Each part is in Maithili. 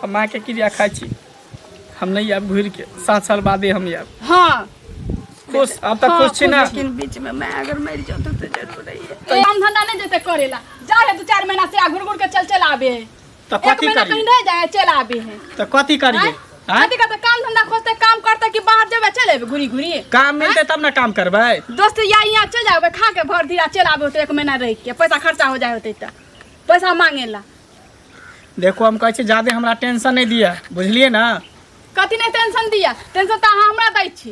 हम माँके क्रिया खाइ छी, हम नहीं आयब घुरि के, 7 साल बादे हम आयब। खुश? अब तक खुश छी ना? लेकिन बीच में मैं अगर मर जाता तो जरूर रही है। काम धंधा नहीं जेते करेला, जा है 2-4 महीना से आ घुर घुर के चल चल आबे है। तऽ एक कथी महीना करियै? कहीं रह जाए, चल आबे है। तऽ कथी करियै? आँय? कथी करते? काम धंधा खोजते, काम करते कि बाहर जेबे, चल एबे घुरी घुरी। काम मिलतै तब ने काम करबै। दोस्त या यहाँ चल जाबे, खा के भर धीरा चल आबे होते, एक महीना रह के पैसा खर्चा हो जाए होते तऽ पैसा मांगेला। देखो, हम कहै छी जादे हमरा टेंशन नहि दिअ, बुझलियै ने? कथी नहि टेंशन दिया? टेंशन तऽ अहाँ हमरा दै छी।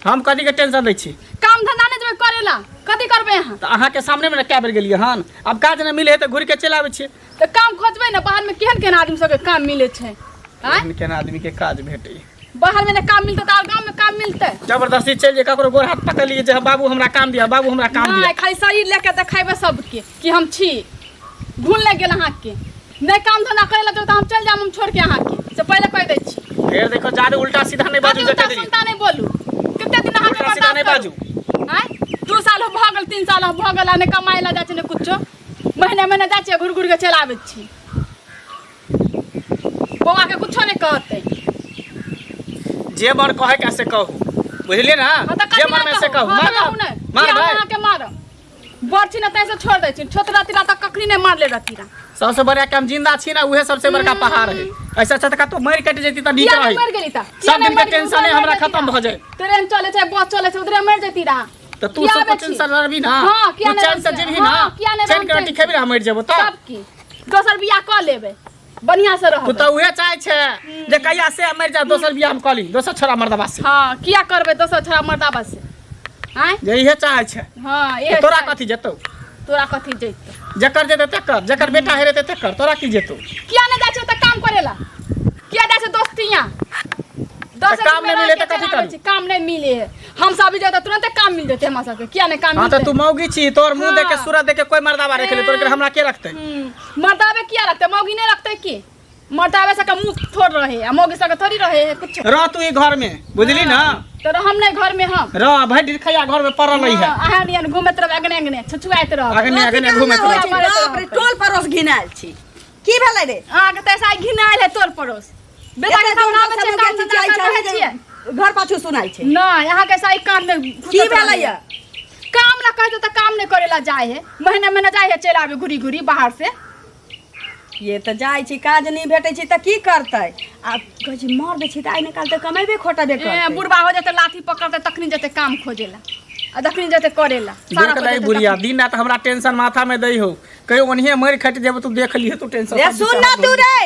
हम कथी के टेंशन दै छी? काम धंधा नहि जेबै करेला, कथी करबै अहाँ? तऽ अहाँके सामनेमे ने कए बेर गेलियै हन। आब काज नहि मिले है तऽ घुरि के चलि आबै छियै। तऽ काम खोजबै ने बाहरमे, केहन केहन आदमी सबके काम मिलै छै, आँय? केहन केहन आदमीके काज भेटै। बाहरमे नहि काम मिलतै तऽ आर गाँवमे काम मिलतै? जबरदस्ती चलि जे ककरो गोर हाथ पकड़ लिए जे बाबू हमरा काम दिअ, बाबू हमरा काम दिअ। नहि, खाली शरीर लए के देखेबै सबके कि हम छी। भूल नहि गेल अहाँके। नहि काम धंधा करै लए देबै तऽ हम चलि जायब, हम छोड़ि के अहाँके से पहिले कहि दै छी। फेर देखो, जादे उल्टा सीधा नहि बाजू। कथी जे उल्टा कहि देलियै। सुनता नहि बोलू। कते दिन अहाँके उल्टा सीधा नहि बर्दाश्त बाजू। करू? आँय, 2 साल भऽ गेल, 3 साल भऽ गेल आ नहि कमाइ लए जाइ छै, नहि कुछो। महीने महीने जाइ छियै, घुरि घुरि के चलि आबै छी। बौआके कुछो नहि कहतै। जे मन कहै के से कहू, बुझलियै ने? हाँ तऽ जे कथी मन में नहि से कहू। कहू? हाँ तऽ मारब। कहू नहि। मारबै। किया हम अहाँके मारब? बड़ छी ने, ताहिसँ छोड़ि दै छी। छोट रहती तऽ कखनी नहि मारले रहती रह। सबसे बढ़िया कि हम जिंदा छी ना, उहे सबसे बड़का पहाड़ है। ऐसा अच्छा तऽ कतौ मरि कटि जैती तऽ नीक किया नहि रही। मरि गेली तऽ? सब दिन के टेंशन हमरा खत्म भऽ जाए। ट्रेन चले छै, बस चले छै, उधरे मरि जैती रहा। तऽ तू किया सब आबै छी? टेंशन रहबी ना? हाँ, किया तू नहि चैन से रहबै? जीबही ना? हाँ, किया नहि चैन के रहबै? रोटी खेबही ना, मरि जेबो तऽ तब की, दोसर बियाह कऽ लेबै, बढ़िया से तू रहबै। तऽ उहे चाहै छै जे कहिया से मरि जा, दोसर बियाह हम कऽ ली दोसर छोरा मर्दबा से। हाँ, किया करबै दोसर छोरा मर्दाबा से? आँय? जे इहे चाहै छै। हाँ, इहे तोरा छै। कथी जेतौ? तोरा कथी जैतौ? जकर जेतै तेकर, जकर बेटा हेरेतै तेकर, तोरा की जेतौ? किया नहि जाइ छै ओतऽ काम करेला? किया जाइ छै दोस्तिया? दस काम नहि मिले तऽ कथी करू? काम नहि मिले है। हम सब अभी जेतै, तुरंते काम मिल जेतै हमरा सबके। किया नहि काम हाँ, तऽ मिलतै? तू मौगी छी, तोर मुंह देख के सूरत देख के कोई मर्दाबा रख ले तोर, हमरा के रखतै? मर्दाबे किया रखतै? मौगी नहि रखतै की? मर्दाबे सबके मुँह थोड़ रहे आ मौगी सबके थोड़ी रहे है कुछ। रह तू ई घर में, बुझली ना? तऽ हम नहि घर में हम। रह, भरि दिन खैया घर में पड़ल रही है। अहाँ नियन घूमैत रहब, अगने अगने छुछुआइत रहब। अगने अगने घूमैत होइ रह। छै, बाप रे, टोल पड़ोस घिनायल छी। की भेलै रे? अहाँके तऽ ऐसा घिनायल है टोल पड़ोस। बेटा के एते जोर समझाबै जोर छियै, से काम लोक धंधा चिचियाइ करै छै, छियै। घर पाछू सुनाइ छै। नहि, अहाँके ऐसा ही कान में की भेलै या? काम ला कहै छै तऽ काम नहि करै ला जाइ है। महीना महीना जाइ है, चलि आबै घुरी घुरी बाहर से। ये तऽ जाइ छै, काज नहि भेटै छै तऽ की करतै? आ कहै छै मर दै छै तऽ आइ ने काल्हि तऽ कमेबे खोटेबे ए, करतै। बुढ़बा हो जेतै, लाठी पकड़तै, तखनी जेतै काम खोजे ला आ जखनी जेतै करे ला सारा देख ले जेतै। बुढ़िया, दिन रात हमरा टेंशन माथा में दै हो। कहियो ओनहिए मरि खटि जेबो, तू देख लिहे, तू टेंशन रे सब सुन ना दिशा तू रे,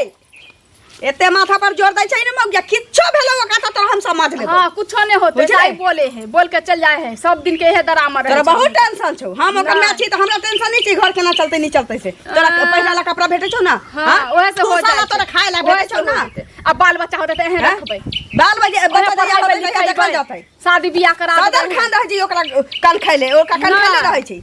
एते माथा पर जोर दै छै ने मौगिया, किच्छो भेलो ओकरा तऽ तोरा हम समझ लेबो। हाँ, कुछो नहीं होते। बुझलै? जाई बोले है, बोल के चल जाए है। सब दिन के इहे डरामा रहे तोरा छै। बहुत टेंशन छौ। हम ओकर माय छी तऽ हमरा टेंशन नहि छै घर केना चलतै नहि चलतै से। तोरा पहिरा ला कपड़ा भेटै छौ ना? हाँ, ओहे से हो तू साला जाए। तोरा खाए ला भेटै छौ ना? अब बाल बच्चा होते तऽ एहन हैं? रखबै। बाल बच्चा ओहे बच्चा जहिया पढ़ेबै होतै तहिया देखल लिखेबै। जेतै। शादी बियाह करा सदर देबै। खान रहै छै ओकरा कन खैले, ओकरा कन खैले ना। रहै छै।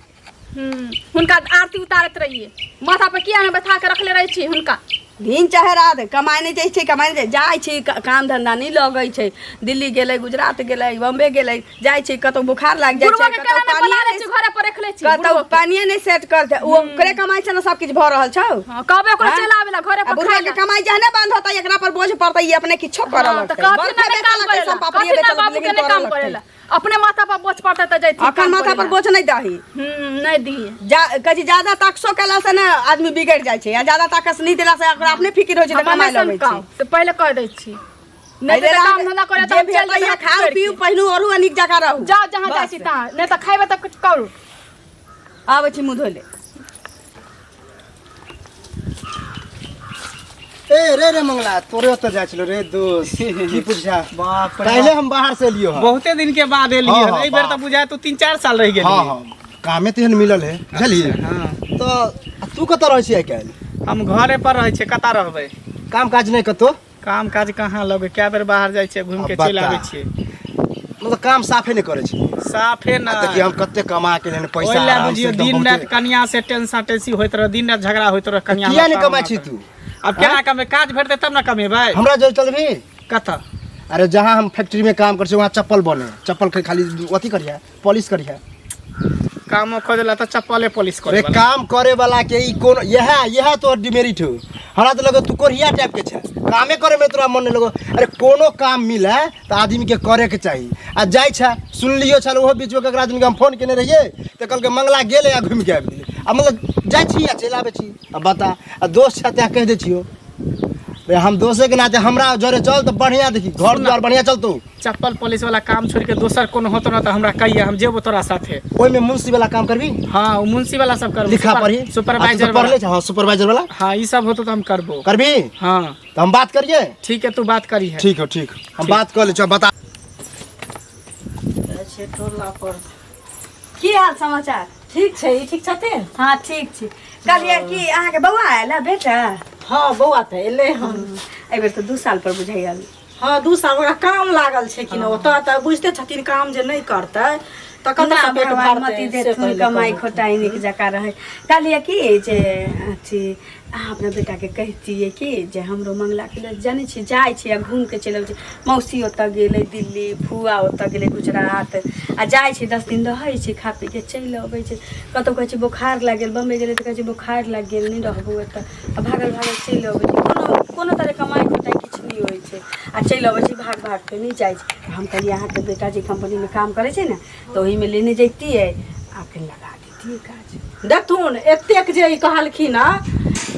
हुनका आरती उतारैत रहिए माथा पर। किया नहि बैठा के रखले रहै छी हुनका? दिन चाहे रात कमाइ नहि जाइ छै, कमाइ नहि जाइ छै, काम धंधा नहि लगै छै। दिल्ली गेलै, गुजरात गेलै, बम्बे गेलै, जाइ छै, कतौ बुखार लागि जाइ बुढ़बो छै, के कतौ केना नहि बोला पानिये लै छी, घरे पर रख लै छी कतौ बुढ़बो के। पानिये नहि सेट करतै। ओ ओकरे कमाइ छै ने सब किछु भऽ रहल छौ। हाँ, कहबै ओकरा हाँ? चलि आबै ला घरे आ पर बुढ़वा खाइ के ला। कमाइ जहने बंद होतै, एकरा पर बोझ पड़तै, ई अपने किछो करऽ हाँ, तऽ लगतै। कहथिन बर्फे ना नहि बेचऽ काम लगतै, करेला। सोनपापड़िये कहथिन ना बेचऽ बाबू लगतै, के लेकिन नहि करऽ काम लगतै। करेला, अपने माथा पर बोझ पड़तै तऽ जैथिन अखन काम माथा पर करेला। बोझ नहि दही। नहि दिहे। जा कहै छै ज्यादा ताकसो केला से ने आदमी बिगड़ि जाइ छै आ ज्यादा ताकस नहि देला से ओकरा अपने फिकिर होइ छै तऽ हम कमाइ अइसन लगै छै। कहू से पहिले कह दै छी, नहि एहि तऽ लेल काम अहाँके धंधा करे जे तऽ हम चलि भेटैए जेबै खाउ छोड़ि पीउ के। पहिनू ओढ़ू आ नीक जकाँ रहू। जाउ जहाँ जाइ बस। छी तहाँ, नहि तऽ खैबै तऽ किछु करू। आबै छी मुँह धोइ ले। ए रे रे मंगला, तोरे ओतऽ जाइ छलो रे दोस्त, की पूछा। बाप रे। पहले हम बाहर से एलियो हँ। बहुते दिन के बाद एलियै हाँ, हन। हाँ, एहि बेर बाप। तऽ बुझाय तू 3-4 साल रहि गेली। हाँ हाँ, कामे तेहन मिलल है, बुझलियै? हाँ। तऽ तू कतऽ रहै छी आइ काल्हि? हम घरे पर रहै छियै, कतऽ रहबै? काम काज नहि कतौ? काम काज कहाँ लगे? कए बेर बाहर जाइ छियै, घुमि के अब चलि बता। आबै छियै। मतलब काम साफे नहि करै छी? साफे ना। आ देखिए, हम कते कमा के लेने पैसा ओहि लए आराम से बुझियौ एकदम दिन बहुते। राति कनिया से टेंशन टेंसी होइत रह, दिन राति झगड़ा होइत रह कनिया। किया नहि कमाइ छी तू? अब केना कमे? काज भेटतै तब ने कमेबै। हमरा जल चलबही? कतऽ? अरे जहाँ हम फैक्ट्री में काम करै छी वहाँ चप्पल बने, चप्पल के खाली अथी करिहे, पॉलिश करिहे। कामो खोजला तऽ चप्पले पॉलिश रे करे वाला। काम करे वाला के ई कोन यह यह तोर डिमेरिट हो। हमरा तो लगो तू कोरिया टाइप के छै, कामे करे में तोरा मन नहीं लगो। अरे कोनो काम मिले तो आदमी के करे के चाही। आ जाइ छै सुन लियो छल ओहो बीच में ककरा आदमी के हम फोन केने रहिए तऽ कहलकै मंगला गेलै आ घुमि के आबि गेलै। आ मतलब जाइ छी आ चलि आबै छी। आ बता आ दोस्त छै तैं कहि दै छियौ रे, हम दोसे के नाते हमरा जरे चल तऽ बढ़िया देखी घर द्वार बढ़िया चलतौ। चप्पल पॉलिश वाला काम छोड़ के दोसर कोनो होतो ना तऽ हमरा कहिया, हम जेबो तोरा साथे। ओहिमे मुंशी वाला काम करबी? हाँ, ओ मुंशी वाला सब करबो। लिखा पढ़ी सुपरवाइजर पढ़ले वाला। छै? हाँ, सुपरवाइजर वाला। हाँ, ई सब होतो तऽ हम करबो। करबी? हाँ। तऽ हम बात करिए? ठीक है, तू बात करी है। ठीक हो, ठीक, हम बात कर ले छौ, बता। की हाल समाचार? ठीक छै, ई ठीक छथिन? हाँ ठीक छी। कहलियै कि अहाँके बौआ आयल है बेटा? हाँ बौआ तऽ एलै हन। एहि बेर तऽ 2 साल पर बुझाइल। हाँ 2 साल ओकरा काम लागल छै कि ने, ओतऽ तऽ बुझिते छथिन काम जे नहि करतै तऽ कतऽ ना, से पेट भगवान भरतै, मति से देथुन, पहिले कमाइ कहू। खोटाइ नीक जकाँ रहै। कहलियै कि जे अथी अहाँ अपना बेटाके कहितियै कि जे हमरो मंगलाके लेल जानै छी जाइ छी आ घूमिके चलि अबै छी। मौसी ओतऽ गेलै दिल्ली, फुआ ओतऽ गेलै गुजरात, आ जाइ छी 10 दिन रहै छी, खा पी के चलि अबै छी। कतहु कहै छी बोखार लागि गेल, बम्बई गेलै तऽ कहै छी बोखार लागि गेल, नहि रहबौ एतऽ, आ भागल भागल चलि अबै छी। कोनो कोनो तरह कमाइ खोटाइ किछु नहि होइ छै आ चलि अबै छी भाग भागके, नहि जाइ छी। हम कहलियै अहाँके बेटा जे कम्पनीमे काम करै छै ने तऽ ओहिमे लेने जैतियै आ फेर लगा दैतियै काज। देखथुन एतेक जे ई कहलखिन हँ,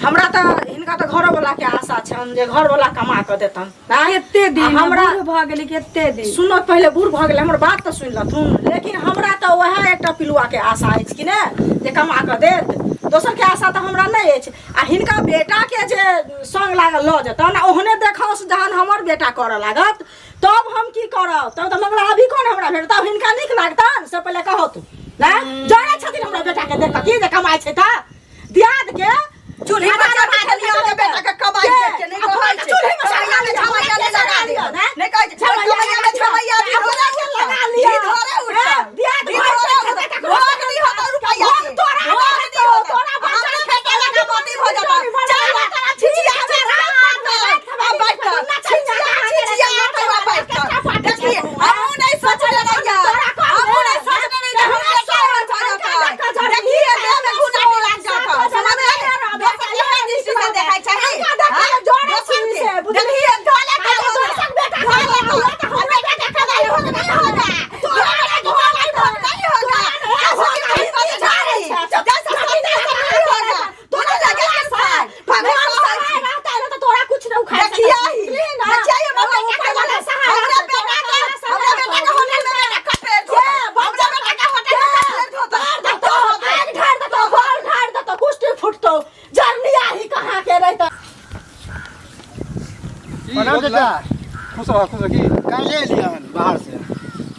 हमरा तऽ हिनका तऽ घरोवलाके आशा छनि जे घरवला कमा कऽ देतनि। कते दिन हमरा बूढ़ भऽ गेलै, कते दिन सुनो, पहिले बूढ़ भऽ गेलै, हमर बात तऽ सुनि लथुन। लेकिन हमरा तऽ वएह एकटा पिलुआके आशा अछि कि ने जे कमा कऽ देत, दोसरके आशा तऽ हमरा नहि अछि। आ हिनका बेटाके जे संग लागल लऽ जेतनि आ ओहने देखाउस जहन हमर बेटा करऽ लागत तब हम की करब? तब तऽ मंगला अभी कोन हमरा भेटत? तब हिनका नीक लागतनि से पहिले कहू तू। नहि जरै छथिन हमरा बेटाके देख कऽ की जे कमाइ छै तऽ दियाद के चूल्ही पर चढ़ा देलियै अहाँके बेटाके कमाइ देख के, नहि कहै छै। चूल्ही में कमैया में झमैया नहि लगा दियौ। नहि कहै छै। झमैया कमैया में झमैया भी अपना के लगा लिअ। घी धरे उठतौ। दियाद घी भरि धरे पेट उठतौ। खेतै तकरो। भोग दिहौ तऽ रुपैआ भोग के। तोरा भोग देतौ, दिहौ तऽ। तोरा बच्चा हमरा खेतै, बेटा लगा मोती भऽ जेतौ। चल, चल, छिछिया, छिछिया, आ बैठतौ। छिछिया, छिछिया, आ बैठतौ। देखिए, हमहूँ नहि सोचने रहियै। हमहूँ नहि सोचने रहियै जे हमरा सोहर भऽ जेतै। देखिए, देहमे गुनाटी लागि जेतौ। समझलियै? दोसर केहन दृष्टिसँ देखै छही? हाँ? दोसरके। देखिए, ढोले के ढोले के। आ बेटा के कमाई होगा नहीं होगा? तोरा बेटा के कमाई होगा नहीं होगा? जैसे कि कहीं कहीं झाड़ी। जैसे सत्य से नहीं होगा। तोरा लगे के साथ। भगवान साक्षी। रहता है ना तो तोरा कुछ नहीं उखाड़ देखिए ही। देखिए ही, हमरा बेटा के हमरा बेटा के हमरा बेटा के होटल में बेटा कपड़े धोता। हमरा बेटा के होटल में कपड़े धोता। देतो, आग ढार देतो, घर ढार देतो, कुछ फुटतो, जरनिया ही कहाँ के रहता। प्रणाम चाचा। खुश रह, खुश रह। की काल्हे एलियै हन बाहर से।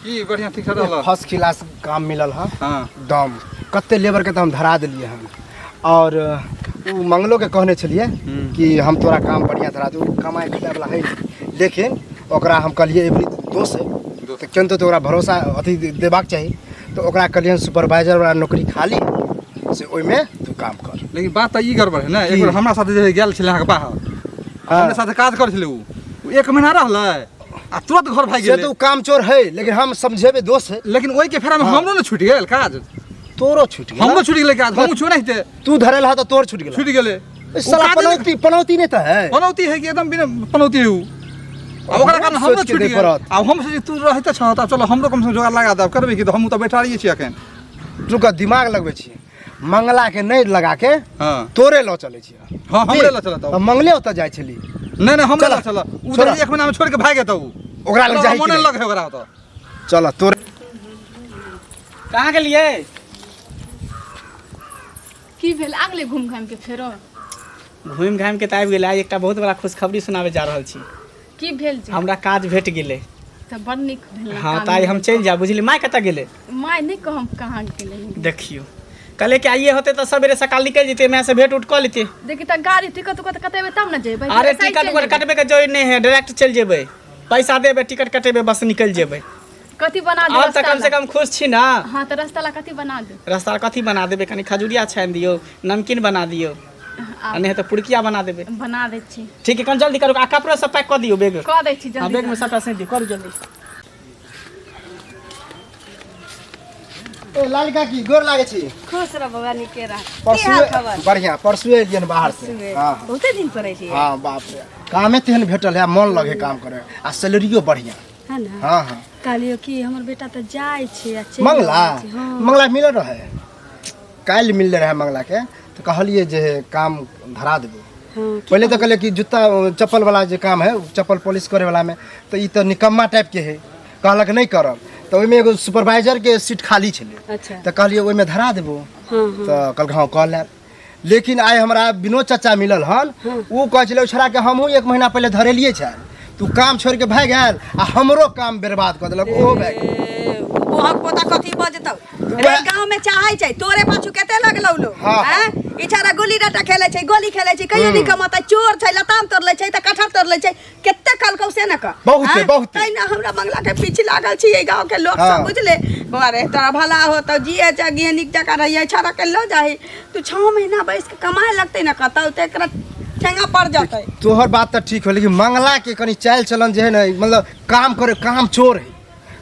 की बढ़िया ठीक ठाक रहल? फर्स्ट क्लास काम मिलल हँ। हाँ। दम कते लेबर के तऽ हम धरा देलियै हन। और उ मंगलो के कहने छलियै कि हम तोरा काम बढ़िया धरा दू, उ कमाइ खटाइ वाला है नहीं, लेकिन ओकरा हम कहलियै एबरी दोस्त है तऽ केनाहितो तऽ ओकरा भरोसा अथी देबाक चाही, तऽ ओकरा कहलियै सुपरवाइजर वाला नौकरी खाली से ओहिमे तू काम कर। लेकिन बात तऽ ई गड़बड़ है ने, की? एक बेर हमरा साथे जे गेल छलै अहाँके बाहर, हाँ। हमरा साथे काज करै छलै उ, उ 1 महीना रहलै आ तुरंत घर भागि से गेलै। तऽ उ काम चोर है, लेकिन हम समझेबै दोस्त है। लेकिन ओहिके फेरामे हाँ। हमरो ने छुटि गेल काज। तोरो छुटि गेल? हमरो छुटि गेलै काज, हमहूँ छुना हेतै। तू धरल हा तऽ तोर छुटि गेल। छुटि गेलै। ए साला उ काजे पनौती, पनौती नहि तऽ है। पनौती है कि एकदम बिना पनौती है उ। आ ओकरा कारण हमरो सोचि के छुटि दै गेल। पड़त। आब हम सोचै तू रहिते छह तऽ चलो हमरो कमसँ कम जोगाड़ लगा दे, करबै की, तऽ हमहूँ तऽ बैठारिये छी एखन। रुक, दिमाग लगबै छी, मंगला के नहि लगा के हाँ। तोरे लऽ चलै छी। हाँ, हमरे लऽ चलऽ तब। हम मंगले ओतऽ जाइ छली। नहि, नहि, हमरे चलऽ, लऽ चलऽ। उ छोड़ऽ। तऽ 1 महीना मे छोड़ि के भागि जेतौ उ। ओकरा लग जाही मोने कि नहि? लग है ओकरा ओतऽ। चलऽ तोरे। कहाँ गेलियै? की भेल? आ गेलै घूम घाम के फेरो? घुमि घामि के तऽ आबि गेलै। आइ एकटा बहुत बड़ा खुशखबरी सुनाबे जा रहल छी। की भेल जी? हमरा काज भेट गेलै। तऽ बड़ नीक भेल ने हाँ, काम तऽ आइ हम भेल। चलि जायब, बुझलियै? माय कतऽ गेलै? माय नहि कहम कहाँ गेलै। देखियौ, कहले कि आइए होतै तऽ सवेरे सकाल निकलि जेतै, माय से भेंट उट कऽ लेतै। देखी तऽ गाड़ी टिकट उकट कटेबै तब ने जेबै। अरे साइकिल टिकट उकट लेबै। कटबै के जरूरी नहि है, डायरेक्ट चलि जेबै, पैसा देबै, टिकट कटेबै, बस निकलि जेबै। कथी बना देब आब तऽ रस्ता कम से ला? कम खुश छी ना? हाँ, तऽ रस्ता ला कथी बना देब? रस्ता ला कथी बना देबै? कनि खजुरिया छानि दियौ, नमकीन बना दियौ, आ नहि तऽ पुड़किया बना देबै। बना दै छी। ठीक है, कनि जल्दी करू, आ कपड़ो सब पैक कऽ दियौ बैग। कऽ दै छी हाँ, जल्दी। बैगमे सबटा सैंत दियौ, करू जल्दी। ए लाल काकी गोर लागै छी। खुश रह बौआ, नीके रह। की परसुए हाल खबर? बढ़िया, परसुए एलियन बाहर से। परसुए। हाँ हाँ। बहुते दिन पर अयलियै। हाँ बाप रे, कामे तेहन भेटल है, मन लगे काम करे आ सैलरियो बढ़िया है ना? हाँ हाँ। कहलियो कि हमर बेटा तऽ जाइ छै आ चलि मंगला अबै छै। हाँ। मंगला मिलल रहे, काल्हि मिलले रहे मंगला के, तऽ कहलियै जे काम धरा देबै। हाँ, की पहिले तऽ कहलियै कि जूता चप्पल वाला जे काम है, चप्पल पॉलिश करे वाला में, तऽ ई तऽ निकम्मा टाइप के है, कहलक नहि करब। तऽ ओहिमे एगो सुपरवाइजर के सीट खाली छलै। अच्छा। तऽ कहलियै ओहिमे धरा देबो। हाँ हाँ। तऽ कहलक हँ कऽ लेब। लेकिन आइ हमरा विनोद चाचा मिलल हन, ओ कहै छलै छोड़ा के हमहूँ एक महीना पहिले धरेलियै छल, तू काम छोड़ि के भागि आयल आ हमरो काम बर्बाद कऽ देलक, ओहो भागि गेल। बोहक पोता कथी बजतौ रे? गाँव में चाहै छै तोरे पाछू कते लगलौ लो। हाँ, हाँ। हैं? ई छाड़ा गुल्ली डंटा खेलै छै, गोली खेलै छै, कहियो नहि कमातै, चोर छै, लताम तोड़ लै छै तऽ कटहर तोड़ लै छै, कते कहलकौ से न कह। बहुते, हैं? बहुते। तैं ना हमरा बंगला के पीछे लागल छी एहि गाँव के लोक हाँ। सब, बुझले बौआ रे? तोरा भला होतौ, जिए जगिए नीक जकाँ रहिए, छाड़ा के लऽ जाही। तू 6 महीना बैस के कमाए लगतै ने कतौ तऽ एकरा ठेंगा पड़ जतै। तोहर बात तऽ ठीक हो, लेकिन मंगला के कनि चालि चलन जे है ने, मतलब काम करे काम चोर है,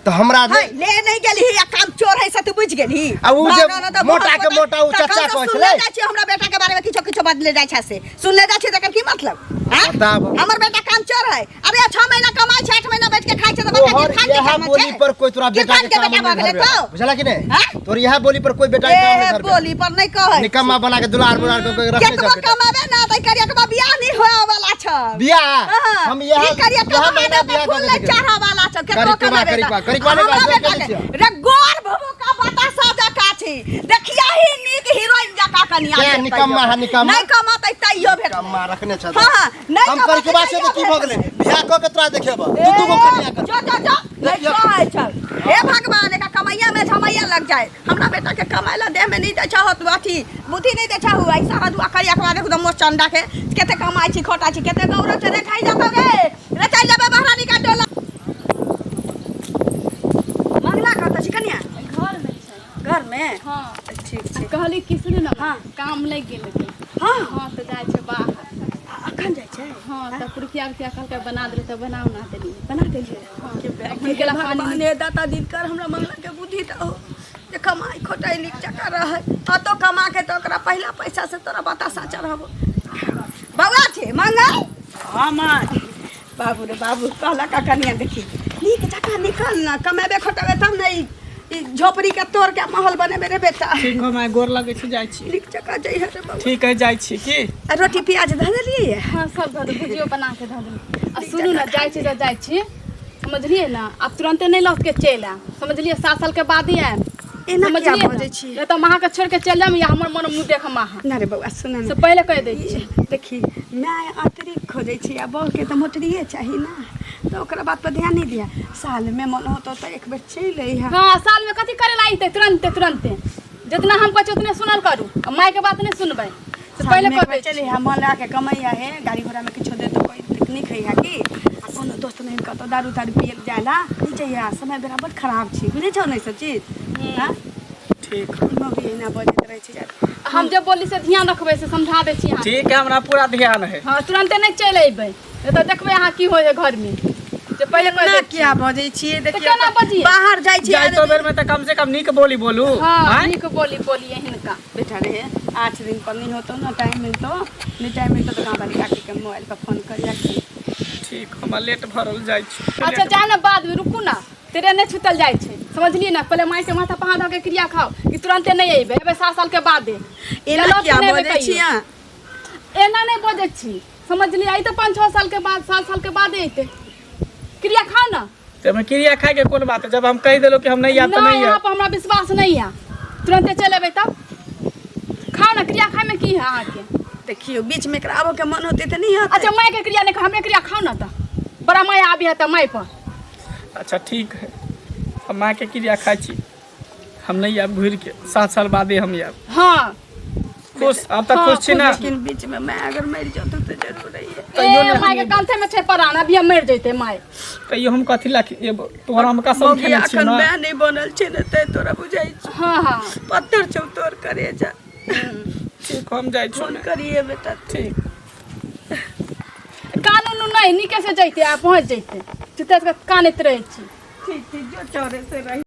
तऽ हमरा है, ले नहीं गेली आ काम चोर है से तू बुझ गेली। आ उ जे भागल तऽ मोटा के बहुत मोटा उ तखन चचा तऽ कहै सुनले छलै। जाइ छियै हमरा बेटा के बारे में किछो किछो बदले जाइ छै, से सुनले जाइ छै, तकर की मतलब? हैं? बताब। हमर बेटा काम चोर है? अरे 6 महीना कमाइ छै, 8 महीना बैठ के खाइ छै, तऽ बड़का तोहर गिरफान के इएह काम बोली छै। पर कोई तोरा बेटा गिरफान के के काम बेटा नहीं भऽ गेलै धरबे। तो। बुझला कि नहीं? हैं? तोर इएह बोली पर कोई बेटा के काम नहीं ए धरबे। बोली पर नहीं कहै। निकम्मा बना के दुलार मुलार के के रखने केतबो छ बेटा। कमाबे ना तऽ करिया के बियाह नहीं होए वाला छ। बियाह हाँ, हम इएह ई करिया इएह महीना कमाबे बियाह तऽ कऽ फूल के नहीं देखेबै। चढ़ा वाला छ, केतबो करिकवा, कमाबे करिकवा, तऽ। करिकवा नहीं हमरा बात, बेटा करिकवा। के रे गोर भभू का बतासा जका छी, देखिया ही नीक हीरोइन जका कनिया क्या भेटतै। निकम्मा है, निकम्मा? नहीं कमातै तैयो भेटतै। निकम्मा रखने छ। हाँ, हाँ, नहीं हम कमातै करिकवा से तैयो तऽ की भऽ गेलै, बियाह कऽ के तोरा देखेब दू दू गो कनिया के। जो जो जो नहीं देखियौ। कहै छौ। हे भगवान, एकरा कमैया में झमैया लग जाए। हमरा बेटा के कमाय ला देह में नहीं दै छहो तू, अथी बुद्धि नहीं दै छहो। ऐसा हदुआ करिया के बाद एकदम मोर चंडा के कते कमाइ छी खोटा छी, कते गौरव छै रे, खाइ जातो गे रे, चल जेबै महारानी का टोला। मंगला कतऽ छी कनिया? घर में छै। घर में? हाँ। ठीक छै। कहली कि सुनू ने। हाँ। काम लागि गेलै। हाँ। हाँ तऽ जाइ छै बाहर। अखन जाइ छै? हाँ, तऽ पुरुकिया उरुकिया कहलकै बना देलै तऽ बनाउ ना देलियै। बना देलियै? हाँ। के गेला पानी। भगवाने दाता दिनकर हमरा मंगला के बुद्धि दहो जे कमाइ खोटाइ नीक जकाँ रहै। अतो कमा के तऽ ओकरा पहिला पैसा से तोरा बतासा चढ़ाबो। बौआ छै मंगल? हाँ माँ। बाबू रे बाबू, कहलक कनिया देखी नीक जकाँ निकल न, कमेबे खोटेबे तब ने ई झोपड़ी के तोड़ के महल बनेबे रे बेटा। ठीक हो माय, गोर लगै छी, जाइ छी। नीक जकाँ जइहे रे बाबू। ठीक है, जाइ छी की। आ रोटी प्याज धऽ देलियै? हाँ सब धऽ देलियै, भुजियो बना के धऽ देलियै। आ सुनू ने, जाइ छी तऽ जाइ छी, समझलियै ने? आब तुरन्ते नहि लौट के चलि आयब, समझलियै? 7 साल के बाद ही आयब। एना किया समझलियै ने? बजै छी? नहि तऽ हम अहाँके छोड़ि के चलि जायब या हमर मन मुँह देखम अहाँ। ना रे बौआ, सुन ने। से पहिले कहि दै छी। देखी, माय अतिरिक्त खोजै छी आ बहके तऽ मोटरिए चाही ने, तऽ ओकरा बात पर ध्यान नहि दिया। सालमे मन होतौ तऽ एक बेर चलि अइहा। हाँ, साल में कथी करे ला अइतै? तुरन्ते तुरन्ते जितना हम कहै छी उतने सुनल करू आ मायके बात नहि सुनबै से पहिले सालमे कह एक बेर दै छी। चलि अइहा, मन लगा के कमैहा हे, गाड़ी घोड़ामे किछो देतौ कोइ तकनीक हैहा की। आ कोनो दोस्त नहीं कतौ दारू तारू पिए जाला नहि जइहा, समय बेरा बड खराब छै, बुझै छौ ने ई सब चीज? हाँ? ठीक। मम्मी एहिना बजैत रहै छै। हम जे बोली से ध्यान रखबै, से समझा दै छी अहाँके। ठीक है, हमरा पूरा ध्यान है। हाँ, तुरन्ते नहि चलि अयबै, नहि तऽ देखबै अहाँ की होइ है घरमे, से पहिले कहि एना दै छी। किया बजै छियै? देखियौ केना तऽ बजियै? बाहर जाइ छियै जाइतो आदमी। बेर में तऽ कम से कम नीक बोली बोलू। हाँ आँय? नीक बोली बोलिए हिनका। बेटा रे, 8 दिन पर नहीं होतो ना, टाइम मिलतो नहीं, टाइम मिलतो तऽ गाँव वाली काकी के मोबाइल पर फोन करिया की। ठीक, हमरा लेट भरल जाइ छी। अच्छा जाउ ने बादमे, रुकू ने, तेरे नहि छूतल जाइ छै, समझलियै ने? पहिले मायके माथा पर हाथ धऽ के क्रिया खाउ कि तुरन्ते नहि अयबै, अयबै 7 साल के बादे। एना लौट के किया नहि अयबै बजै कहियो। छी अहाँ? एना नहि बजै छी, समझलियै? अइ तऽ 5 6 साल के बाद, 7 साल के बादे अयतै। क्रिया खाउ ने। तऽ एहिमे क्रिया खाय के कोन बात है? जब हम कहि देलहुँ कि हम नहि आयब तऽ नहि, नहि यहाँ आयब। पर हमरा विश्वास नहीं है, तुरन्ते चलि अयबै तब खाउ ने। क्रिया खायमे की है अहाँके? देखियौ, बीच में एकरा आबऽ के मन होतै तऽ नहीं होतै। अच्छा, मायके क्रिया नहि खाउ, हमरे क्रिया खाउ ने, तऽ बड़ा माया आबी है तऽ माय पर। अच्छा ठीक है, हम माँ के क्रिया खाइ छी, हम नहीं आयब घुरि के, 7 साल बादे हम आयब। हाँ। खुश? आब तऽ हाँ, खुश छी ने? लेकिन बीच में मैं अगर मरि जतौ तऽ जरूर रहिए। तैयो ए नहि माय के हम कंठे में छै परान, अभी हम मरि जैते माय। तैयो हम कथी ला एबो तोहर, हम कसम मौगी खेने छी अखन ने। मैं नहीं बनल छै ने तै तोरा बुझाइ छौ। हाँ हाँ। पत्थर छौ तोर करेजा। ठीक, हम जाइ छी। फोन करिए बेटा। ठीक। कानून नहि, नीके से जैते आ पहुँच जैते, चिते कानैत रहै छी। ठीक ठीक, जो चौरे से रही।